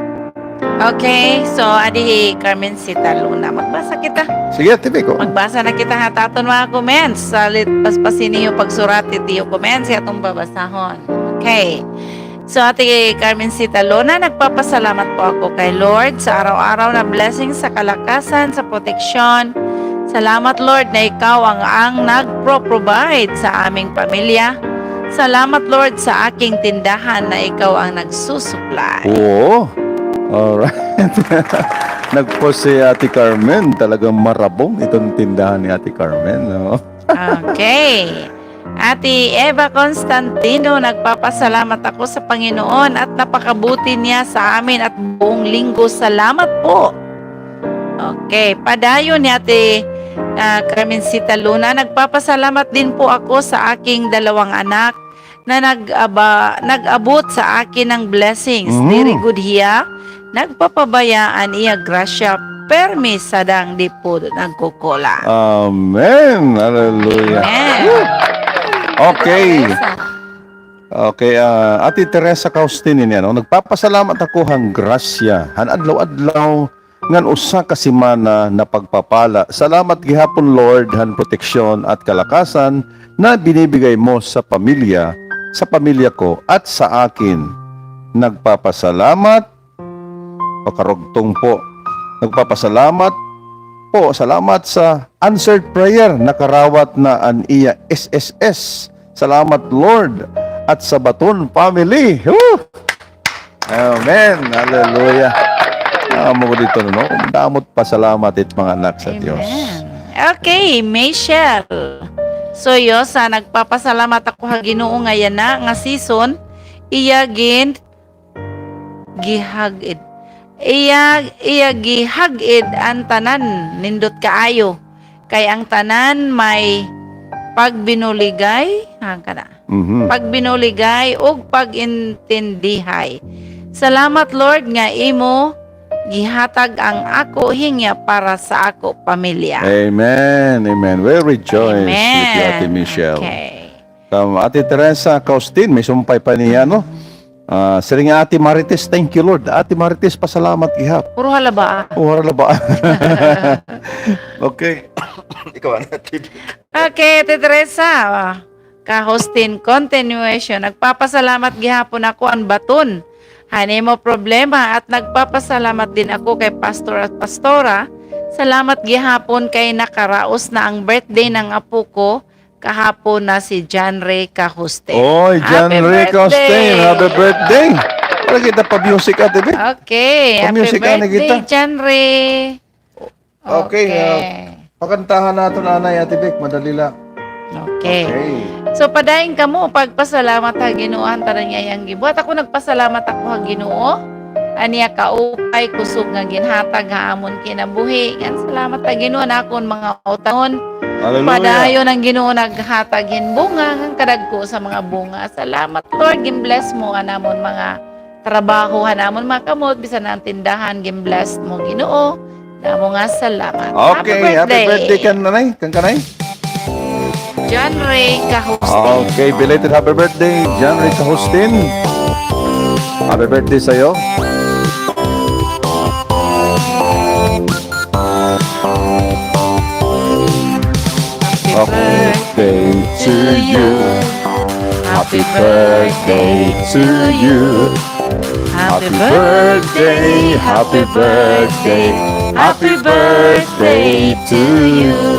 Okay, so adi hi Carmencita Luna. Magbasa kita. Sige, Ate Bec, o. Magbasa na kita ha aton mga comments. Salit paspasin niyo pagsurat it iyo comments, iya aton babasahon. Okay. So, Ate Carmencita Luna, nagpapasalamat po ako kay Lord sa araw-araw na blessing, sa kalakasan, sa proteksyon. Salamat, Lord, na ikaw ang, ang nagpro-provide sa aming pamilya. Salamat, Lord, sa aking tindahan na ikaw ang nagsusupply. Oo. Alright. Nag-post si Ate Carmen. Talagang marabong itong tindahan ni Ate Carmen, no? Okay. Ate Eva Constantino, nagpapasalamat ako sa Panginoon at napakabuti niya sa amin at buong linggo. Salamat po. Okay, padayon ni Ate, ah, Carmencita Luna, nagpapasalamat din po ako sa aking dalawang anak na nag-aba-, nag-abot sa akin ng blessings. Mm. Diri gud hiya nagpapabaya an iya grasya, permi sadang di po nagkukulang. Amen. Hallelujah. Amen. Woo. Okay. Ate Teresa. Okay, ah, Ate Teresa Caustin ini, ano, nagpapasalamat ako han grasya han adlaw-adlaw ngan usa ka semana na pagpapala. Salamat gihapon, Lord, han proteksyon at kalakasan na binibigay mo sa pamilya, sa pamilya ko at sa akin. Nagpapasalamat, pakarugtong po. Nagpapasalamat po, salamat sa answered prayer, nakarawat na an iya S S S. Salamat, Lord, at sa Baton family. Woo! Amen. Hallelujah. Amo ko dito, no? Damo it pasalamat it mga anak sa Diyos. Amen. Okay, Michelle. So, Yosa, nagpapasalamat ako ha Ginoo nga yana nga season, iya gin-, gihag-id. Iya, iya gihag-id an tanan, nindot kaayo. Kay ang tanan may pagbinuligay, ah, kana. Mhm. Pagbinuligay ug pag-intindihay. Salamat, Lord, nga imo gihatag ang ako hingya para sa ako pamilya. Amen, amen. We rejoice with you, Ate Michelle. Okay. Um, Ate Teresa Caustin, may sumpay pa niya, no? Ah, siring nga Ate Marites, "Thank you, Lord." Ate Marites, pasalamat gihap. Puro halaba. Puro halaba. Okay. Ikaw, Ate. Okay, Ate Teresa. Kahustin, continuation. Nagpapasalamat gihapon ako an Baton han imo problema at nagpapasalamat din ako kay Pastor at Pastora. Salamat gihapon kay nakaraos na ang birthday ng apo ko kahapon na si John Ray Cahuste. Oy, John Ray Cahuste, happy birthday. Para kita pa-music, Ate Bec. Okay, happy birthday, John Ray. Okay, ah, pakantahan naton anay, Ate Bec, madali la. Okay. So, padayon kamo pagpasalamat ha Ginoo han tanan nga iyang gibuhat. Ako nagpasalamat ako ha Ginoo. An iya kaupay, kusog nga ginhatag ha amon kinabuhi. Ngan salamat ha Ginoo an akon mga utanon. Hallelujah. Padayon an Ginoo naghatag hin bunga, ngan kadagko sa mga bunga. Salamat, Lord, gin-bless mo an amon mga trabaho, han amon mga kamot, bisan an tindahan, gin-bless mo, Ginoo. Damo nga salamat. Okay, happy birthday kan anay, kan kanay. John Ray Cahustin. Okay, belated happy birthday, John Ray Cahustin. Happy birthday sa'yo.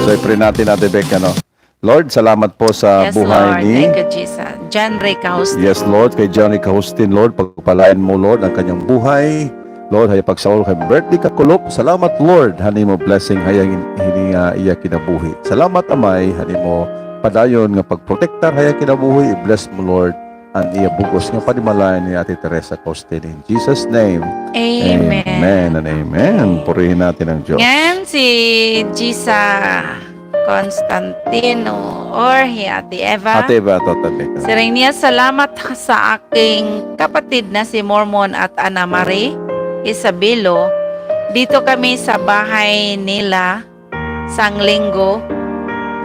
So, i-pray natin, Ate Bec, ano? Lord, salamat po sa buhay ni Yes, Lord. Thank you, Jesus. John Ray Cahustin. Yes, Lord, kay John Ray Cahustin, Lord, pagpalain mo, Lord, ang kanyang buhay. Lord, haya pagsaul kay birthday kakulop. Salamat, Lord, han imo blessing haya hin-, hini nga iya kinabuhi. Salamat, Amay, han imo padayon nga pagprotektar haya kinabuhi. I-bless mo, Lord, an iya bug-os nga panimalay ni Ate Teresa Costin. In Jesus' name, amen. Amen and amen. Purihin natin ang Diyos. Ngan si Gisa Constantino or hi Ate Eva. Ate Eva, totally. Siring niya, "Salamat sa aking kapatid na si Mormon at Ana Marie Isabelo. Dito kami sa bahay nila." Sang linggo,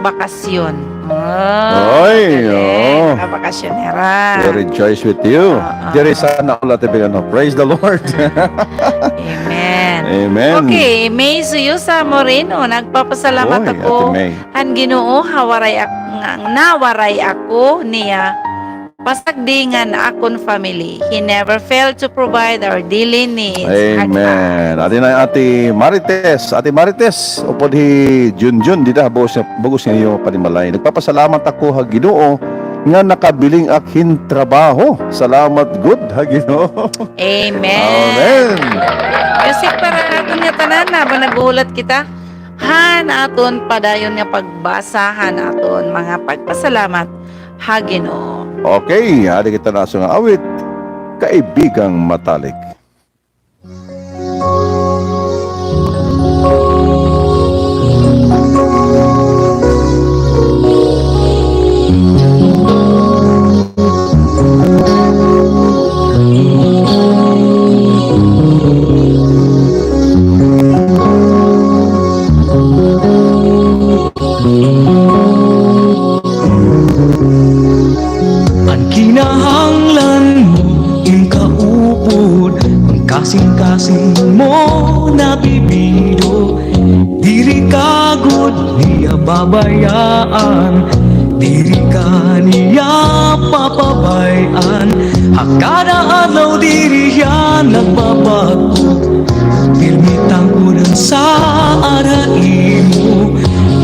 bakasyon. Oh, ay, galing. Oh. Babakasyon hira. We rejoice with you. Oo. Diri sana ako lahat ibigay, no? Praise the Lord. Amen. Amen. Okay, May Suyusa Moreno, nagpapasalamat ako han Ginoo ha waray ak-, nga, nawaray ako niya pasagdi ngan akon family. He never failed to provide our daily needs. Amen. Adi na Ate Marites. Ate Marites, upod hi Junjun, dida, bug-os, bug-os nga iyo panimalay. Nagpapasalamat ako ha Ginoo nga nakabiling ak hin trabaho. Salamat gud ha Ginoo. Amen. Amen. Music para aton nga tanan, habang naghuhulat kita han aton padayon nga pagbasa han aton mga pagpasalamat ha Ginoo. Okay, adi kita na sa nga awit, Kaibigang Matalik. An kinahanglan mo, im kaupod, an kasingkasing mo nabibido. Diri ka gud niya babayaan, diri ka niya papabay-an. Ha kada adlaw diri hiya nagbabag-o. Pirmi tangkudan sa ada imo.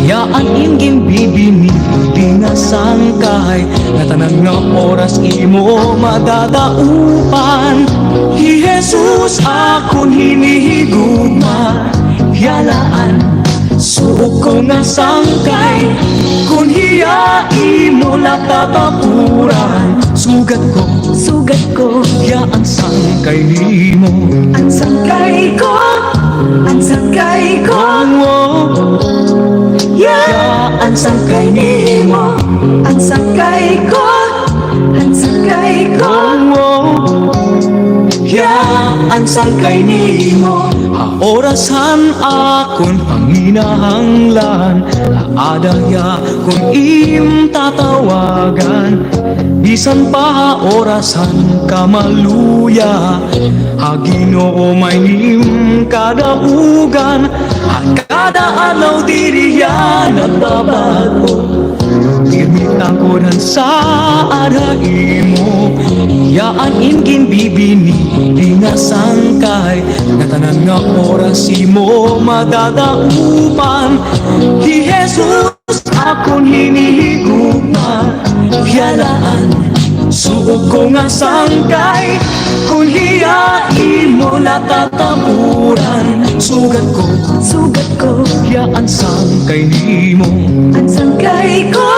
Hiya an im ginbibini, di nga sangkay, nga tanan nga oras imo madadaopan. Hi Jesus akon hinihigugma, hiya la an suok ko nga sangkay. Kon hiya imo la tatapuran, sugad ko, sugad ko, hiya an sangkay nimo. An sangkay ko, an sangkay ko. Oh, oh. Hiya an sangkay nimo, an sangkay ko, an sangkay ko. Oh, oh. Hiya an sangkay nimo. Ha oras han akon panginahanglan, ha ada hiya kon im tatawagan. Bisan pa ha oras han kamaluya, ha Ginoo may nim kadaugan. Ha kada adlaw diri hiya nagbabag-o. Pirmi tangkudan sa ada imo. Hiya an im ginbibini, di nga sangkay, nga tanan nga oras imo madadaopan. Hi Jesus akon hinihigugma, hiya la an suok ko nga sangkay. Kon hiya imo la tatapuran, sugad ko, sugad ko, hiya an sangkay nimo. An sangkay ko,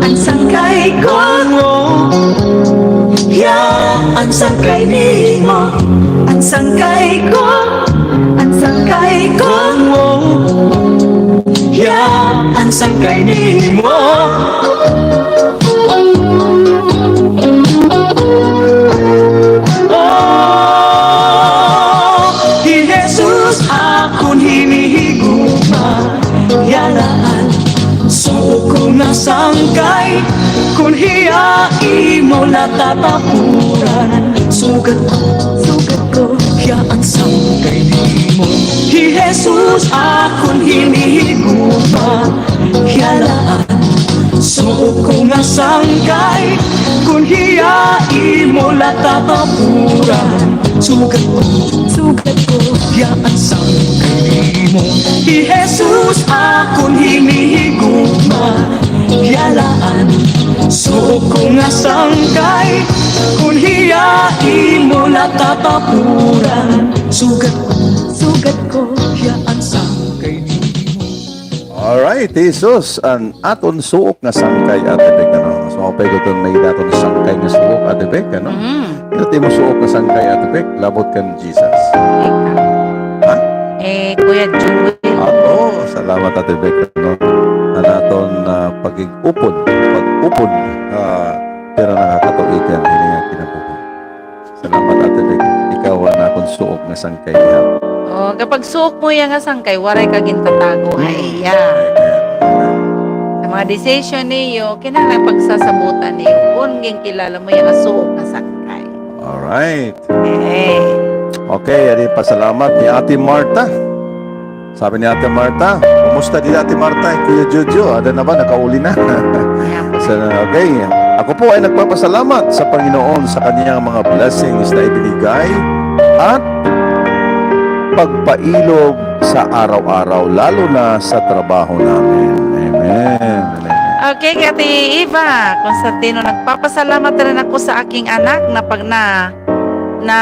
an sangkay ko. Oh, oh. Hiya an sangkay nimo, an sangkay ko. An sangkay ko. Hiya an sangkay nimo. Oh, hi Jesus akon hinihigugma, hiya la an suok ko nga sangkay. Kon hiya imo la tatapuran, sugad ko, sugad ko, hiya an sangkay nimo. Hi Jesus akon hinihigugma, hiya la an suok ko nga sangkay. Kon hiya imo la tatapuran, sugad ko, sugad ko, hiya an sangkay nimo. Hi Jesus akon hinihigugma, Hiya la an suok ko nga sangkay, kon hiya imo la katapuran. Sugad ko, sugad ko, hiya an sangkay nimo. Alright, Jesus, an aton suok nga sangkay, Ate Bec, ano? So, maupay gud kon may aton sangkay nga suok, Ate Bec, ano? Mhm. Ano it imo suok nga sangkay, Ate Bec, labot kan Jesus? Ikaw. Ha? Eh, Kuya Jewel. Ah, oo, salamat, Ate Bec, no? An aton, ah, pag-upod, pag-upod, ah, pero nakakatuigan, ini nga kinabuhi. Salamat, Ate Bec. Ikaw an akon suok nga sangkay niya. Oh, kapag suok mo iya nga sangkay, waray ka gintatago ha iya. Amen. Sa mga decision niyo, kinahanglan pagsasabutan niyo kon ginkilala mo iya nga suok nga sangkay. Alright. Eh. Okay, adi pasalamat ni Ate Martha. Sabi ni Ate Martha, "Kumusta dida, Ate Martha? Kuya Jojo, ada na ba? Nakauli na?" So, okay. Ako po ay nagpapasalamat sa Panginoon sa kaniyang mga blessings na ibinigay at pagpailob sa araw-araw, lalo na sa trabaho namin. Amen. Amen. Okay, Ate Eva Constantino, nagpapasalamat rin ako sa aking anak na pag na na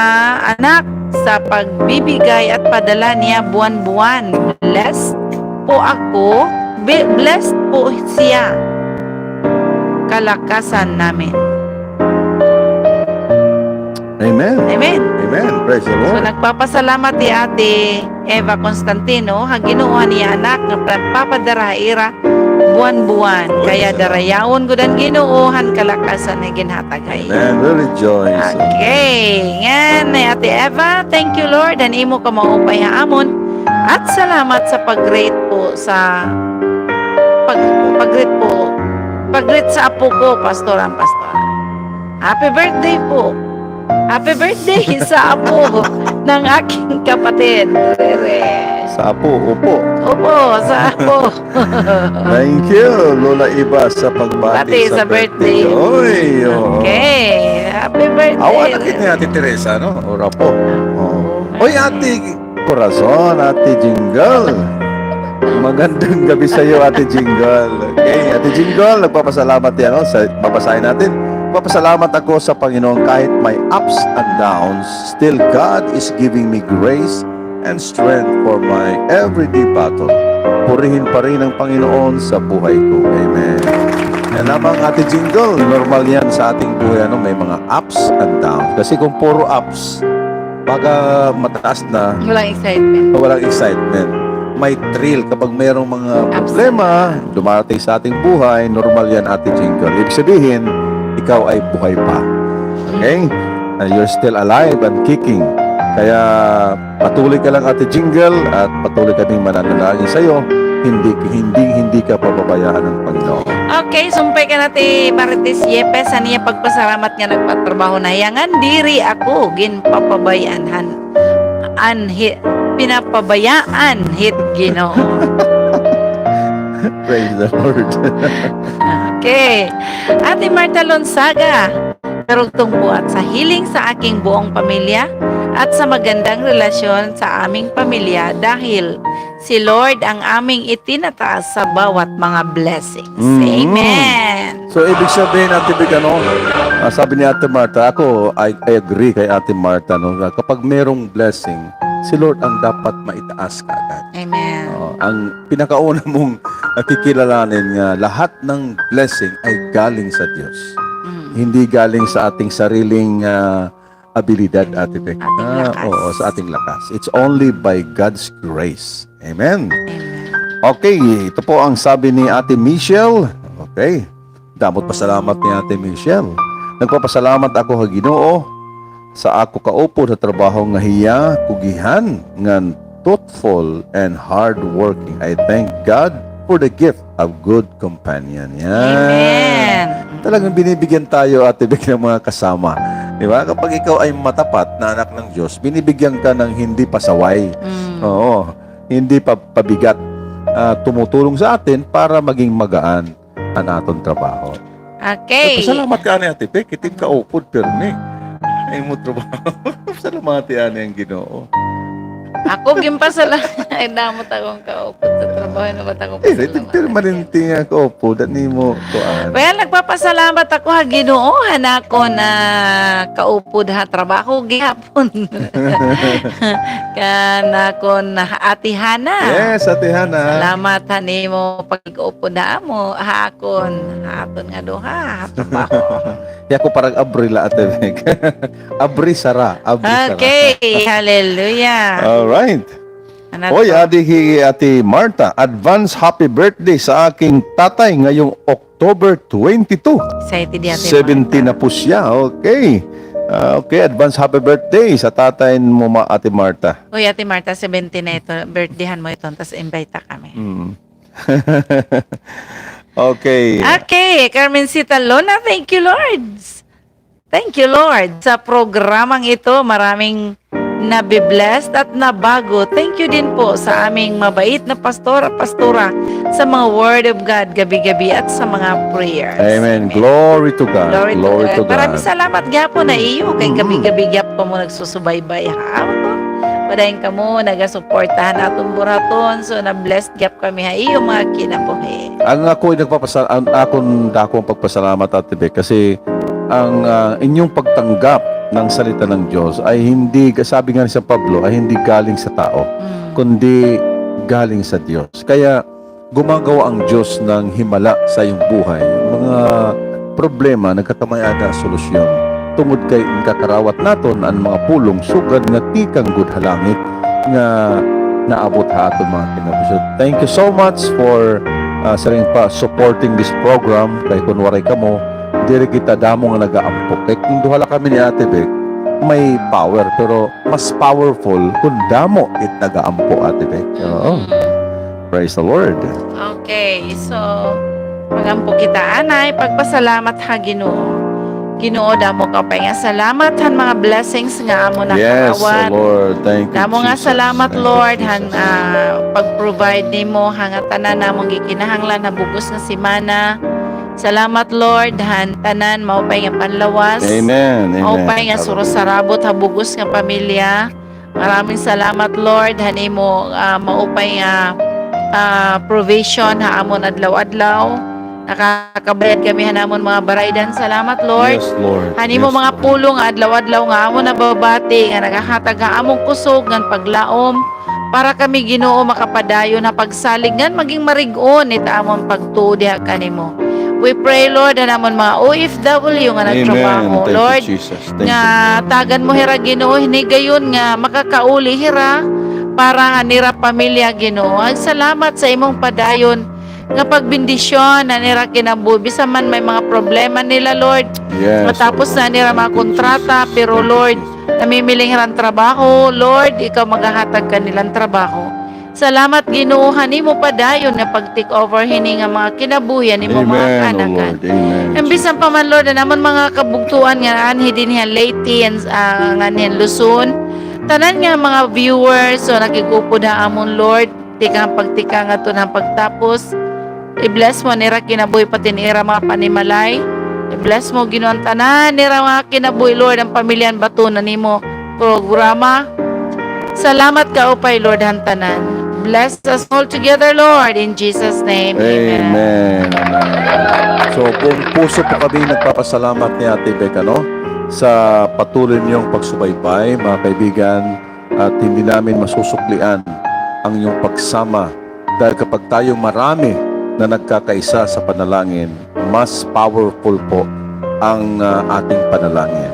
anak sa pagbibigay at padala niya buwan-buwan. Blessed po ako. Bi-, blessed po siya. Kalakasan namin. Amen. Amen. Amen. Praise the Lord. So, nagpapasalamat hi Ate Eva Constantino ha Ginoo han iya anak nga nagpapadara ha ira buwan-buwan. Kaya darayawon gud an Ginoo han kalakasan nga ginhatag ha iya. Amen. We rejoice. Okay. Ngan, Ate Eva, thank you, Lord, han imo kamaupay ha amon. At salamat sa pag-greet po sa pag, pag-greet po. Pag-greet sa apo ko, Pastor, an Pastor. Happy birthday po. Happy birthday sa apo ng aking kapatid, Rere. Sa apo, opo. Opo, sa apo. Thank you, Lola Eva, sa pagbati sa birthday. Oy, oo. Okay. Happy birthday. Awa na kit ni Ate Teresa, no? Or apo. Oo. Oy, Ate Corazon, Ate Jingle. Magandang gabi sa iyo, Ate Jingle. Okay, Ate Jingle, nagpapasalamat yan, no? Sa, babasahin natin. Nagpapasalamat ako sa Panginoon kahit may ups and downs. Still, God is giving me grace and strength for my everyday battle. Purihin pa rin ang Panginoon sa buhay ko. Amen. Yan lamang, Ate Jingle. Normal yan sa ating buhay, ano? May mga ups and downs. Kasi kung puro ups, pag, ah, mataas na, walang excitement. Walang excitement. May thrill kapag mayroong mga problema dumating sa ating buhay, normal yan, Ate Jingle. Ibig sabihin, ikaw ay buhay pa. Okay? Uh, you're still alive and kicking. Kaya patuloy ka lang, Ate Jingle, at patuloy kaming mananalangin sa iyo. Hindi, hindi, hindi ka pababayaan ng Panginoon. Okay, sumpay kan Ate Marites Yepes, an iya pagpasalamat nga nagpatrabaho na hiya ngan diri ako ginpapabay-an han, an hi-, pinapabayaan hit Ginoo. Praise the Lord. Okay. Ate Martha Lonzaga, karugtong po at sa healing sa aking buong pamilya at sa magandang relasyon sa aming pamilya dahil si Lord ang aming itinataas sa bawat mga blessings. Mm. Amen. So, ibig sabihin, Ate Vic, ano, ah, sabi ni Ate Martha, ako, I, I agree kay Ate Martha, no, na kapag merong blessing, si Lord ang dapat maitaas kaagad. Amen. Oo, ang pinakauna mong, ah, kikilalanin nga lahat ng blessing ay galing sa Diyos. Mm. Hindi galing sa ating sariling, ah, abilidad, Ate Vic. Ating lakas. Oo, sa ating lakas. It's only by God's grace. Amen. Amen. Okay, ito po ang sabi ni Ate Michelle. Okay. Damo it pasalamat ni Ate Michelle. Nagpapasalamat ako ha Ginoo sa ako kaupod ha trabaho nga hiya kugihan ngan truthful and hardworking. I thank God for the gift of good companion. Yan. Amen. Talagang binibigyan tayo, Ate Vic, ng mga kasama. Di ba? Kapag ikaw ay matapat na anak ng Diyos, binibigyan ka ng hindi pasaway. Mm. Oo. Hindi pa-, pabigat. Ah, tumutulong sa atin para maging magaan an aton trabaho. Okay. Pasalamat ka ani, Ate Vic, it im kaupod pirmi. Ay mo trabaho. Pasalamati ani an Ginoo. Ako ginpasala-, ay, damo ta akon kaupod sa trabaho, ano ba ta akon Eh, pasalamatan? Permanente nga kaupod, ano mo, kuan? Well, nagpapasalamat ako ha Ginoo, han akon kaupod ha trabaho, gihapon. Kan akon Ate Hana. Yes, Ate Hana. Salamat han imo pag-upod ha amo, ha akon, ha aton nga duha, ha trabaho. Kaya ko parang abri la, Ate Bec. Abri, sara, abri, sara. Okay, hallelujah. All right. Ano Oy, to? Adi hi Ate Marta, advance happy birthday sa aking tatay ngayong October twenty-two. Sa iti di Ate Marta. Seventy na po siya. Okay. Ah, okay, advance happy birthday sa tatay mo, ma-, Ate Marta. Uy, Ate Marta, seventy na ito. Birthdayhan mo ito, tas invite ta kami. Mm. Okay. Okay, Carmencita Lona, thank you, Lord. Thank you, Lord, sa programang ito. Maraming nabi-blessed at nabago. Thank you din po sa aming mabait na pastor at pastora sa mga Word of God gabi-gabi at sa mga prayers. Amen. Amen. Glory to God. Glory to God. Maraming salamat gihapon ha iyo kay gabi-gabi gihapon kamo nagsusubaybay, ha? Padayon kamo nagasuporta han aton buruhaton. So, na-blessed gihap kami ha iyo mga kinabuhi. Ang ako ay nagpapasa-, ang akon dakong pagpasalamat, Ate Bec, kasi ang, ah, inyong pagtanggap ng salita ng Diyos ay hindi, sabi nga ni San Pablo, ay hindi galing sa tao, Mm. kundi galing sa Diyos. Kaya gumagawa ang Diyos ng himala sa iyong buhay. Mga problema, nagkakamay-ada solusyon. Tungod kay inkakarawat naton an mga pulong sugad nga tikang gud ha langit nga naabot ha aton mga kinabuhi. So, thank you so much for, ah, siring pa, supporting this program. Kay kun waray kamo, diri kita damo nga nagaampo. Kay kun duha la kami ni Ate Bec, may power, pero mas powerful kun damo it nagaampo, Ate Bec. Oo. Mm. Praise the Lord. Okay, so, mag-ampo kita anay, pagpasalamat ha Ginoo. Ginoo, damo ka pa nga salamat han mga blessings nga amo nakarawat. Yes, O Lord. Thank you, Jesus. Damo nga salamat, Lord, han, ah, pag-provide nimo ha ngatanan namon gikinahanglan ha bug-os nga semana. Salamat, Lord, han tanan maupay nga panlawas. Amen. Amen. Maupay nga surusarabot ha bug-os nga pamilya. Maraming salamat, Lord, han imo, ah, maupay nga, ah, provision ha amon adlaw-adlaw. Nakakabayad kami han amon mga baraydan. Salamat, Lord. Yes, Lord. Han imo mga pulong nga adlaw-adlaw nga amon nababati, nga nagahatag ha amon kusog ngan paglaom para kami, Ginoo, makapadayon ha pagsalig ngan maging marig-on it amon pagtuo diha kanimo. We pray, Lord, han amon mga O F W nga nagtrabaho, Lord. Amen. Thank you, Jesus. Nga tagan mo hira, Ginoo, hin higayon nga makakauli hira para han ira pamilya, Ginoo. An salamat sa imong padayon nga pagbendisyon han ira kinabuhi. Bisan man may mga problema nila, Lord. Yes, Lord. Matapos na nira mga kontrata, pero, Lord, namimiling hira hin trabaho, Lord, ikaw magahatag kanila hin trabaho. Salamat, Ginoo, han imo padayon nga pag-take over hini nga mga kinabuhi han imo mga kaanakan. Amen, O Lord. Amen. Ngan bisan pa man, Lord, an amon mga kabugtoan nga anhi dinhi ha Leyte, ah, ngan ha Luzon. Tanan nga mga viewers, so nakig-upod ha amon, Lord. Tikang pagtikang ngadto han pagtapos. I-bless mo an ira kinabuhi pati an ira mga panimalay. I-bless mo, Ginoo, an tanan nira mga kinabuhi, Lord, an pamilya han baton han imo programa. Salamat kaupay, Lord, han tanan. Bless us all together, Lord, in Jesus' name. Amen. Amen. Amen. So, buong puso po kami nagpapasalamat ni Ate Bec, ano, sa patuloy niyong pagsubaybay, mga kaibigan, at hindi namin masusuklian ang iyong pagsama, dahil kapag tayong marami na nagkakaisa sa panalangin, mas powerful po ang, ah, ating panalangin.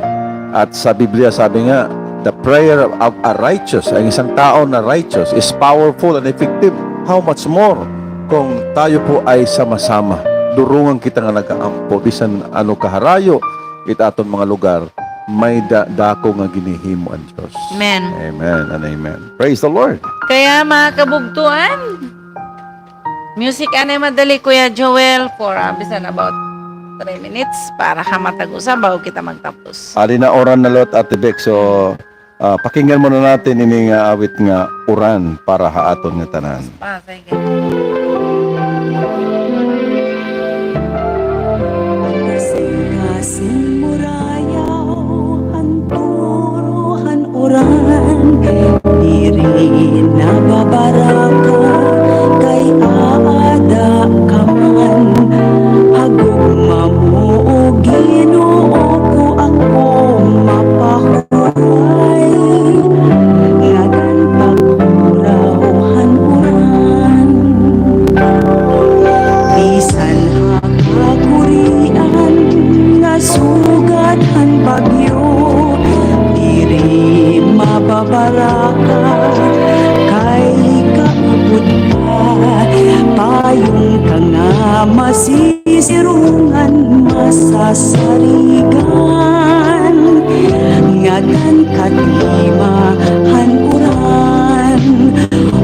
At sa Biblia, sabi nga, "The prayer of a righteous," ang isang tao na righteous, "is powerful and effective." How much more kung tayo po ay sama-sama? Durungan kita nga nagaampo, bisan ano kaharayo it aton mga lugar, may da-, dako nga ginhihimo an Diyos. Amen. Amen and amen. Praise the Lord. Kaya, mga kabugtoan, music anay madali, Kuya Joel, for, ah, bisan about three minutes para ha matag usa bago kita magtapos. Adi na, uran na liwat, Ate Bec. So, ah, pakinggan muna natin ini nga awit nga Uran para ha aton nga tanan. Ah, sige. Kasingkasing murayaw han turo han uran, diri masasarigan, ngada han katima han uran.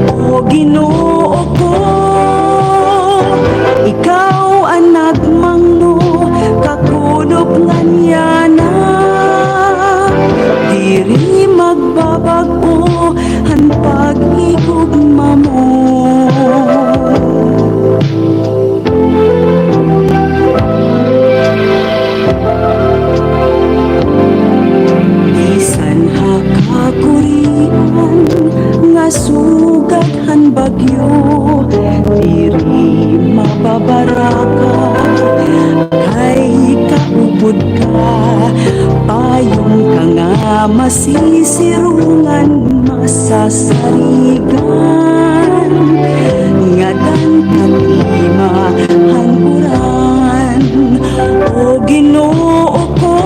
O Ginoo ko, ikaw an nagmangno, kakulop ngan yana, diri magbabag-o an paghigugma mo. Bisan ha kakurian nga sugad han bagyo, diri mababaraka, kay kaupod ka, payong ka nga masisirungan, masasarigan, ngada han katima han uran. O Ginoo ko,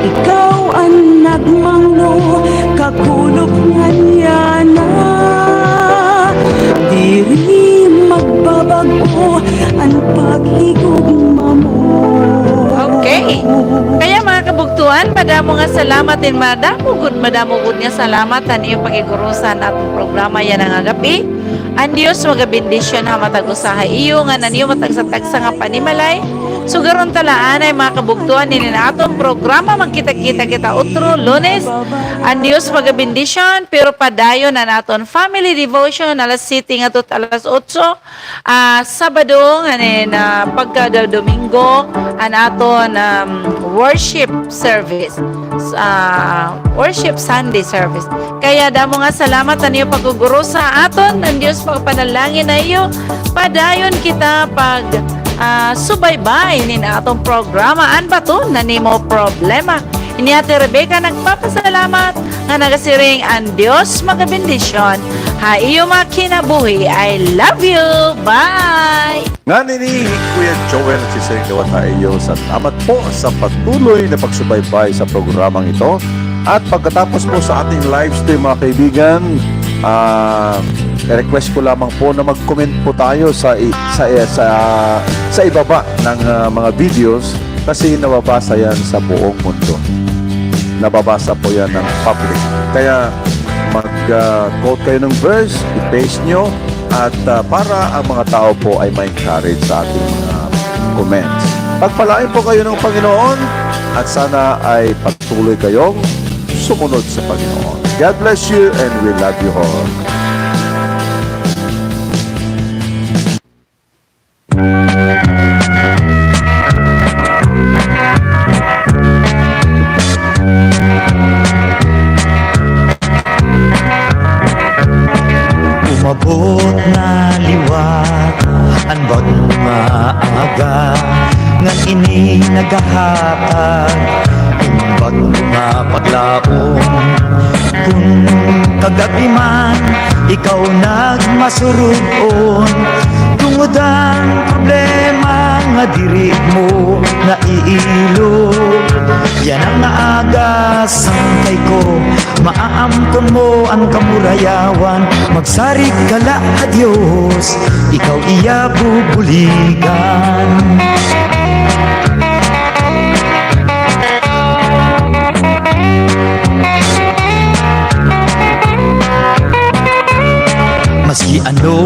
ikaw an nagmangno, kakulop ngan yana, diri magbabag-o an paghigugma mo. Okay. Kaya, mga kabugtuan, madamo nga salamat, and madamo gud, madamo gud nga salamat han iyo pakigurusa han aton programa yana nga gab-i. An Dios magabendisyon ha matag usa ha iyo, ngan an iyo matagsa-tagsa nga panimalay. Sugaron ta la anay, mga kabugtuan, hinin aton programa. Magkita-kita kita utro Lunes. An Dios magabendisyon, pero padayon an aton family devotion alas siyete ngadto hit alas otso. Ah, Sabado, ngan, ah, pagkada Domingo, an aton, um, worship service. Ah, worship Sunday service. Kaya damo nga salamat han iyo paggugurusa ha aton. An Dios makapanalangin ha iyo. Padayon kita pag, ah, subaybay hinin aton programa, An Baton han Imo Problema. Ini Ate Rebecca nagpapasalamat nga nagasiring, an Dios magabendisyon ha iyo mga kinabuhi. I love you. Bye! Ngan ini hi Kuya Joel nagsisiring liwat ha iyo. Salamat po sa patuloy na pagsubaybay sa programang ito. At pagkatapos po sa ating live stream, mga kaibigan, ah, request ko lamang po na mag-comment po tayo sa i-, sa, sa, sa ibaba ng, ah, mga videos. Kasi nababasa yan sa buong mundo. Nababasa po yan ng public. Kaya mag, ah, quote kayo ng verse, i-paste nyo, at, ah, para ang mga tao po ay ma-encourage sa ating mga comments. Pagpalain po kayo ng Panginoon at sana ay patuloy kayong sumunod sa Panginoon. God bless you and we love you all. Umabot na liwat an bag-o nga aga, ngan ini nagahatag hin bag-o nga paglaom. Kon kagab-i man, ikaw nagmasurug-on, tungod an problema nga diri mo naiilo. Yana nga aga, sangkay ko, maaamkon mo an kamurayawan. Magsarig ka la ha Dios, ikaw iya bubuligan. Maski ano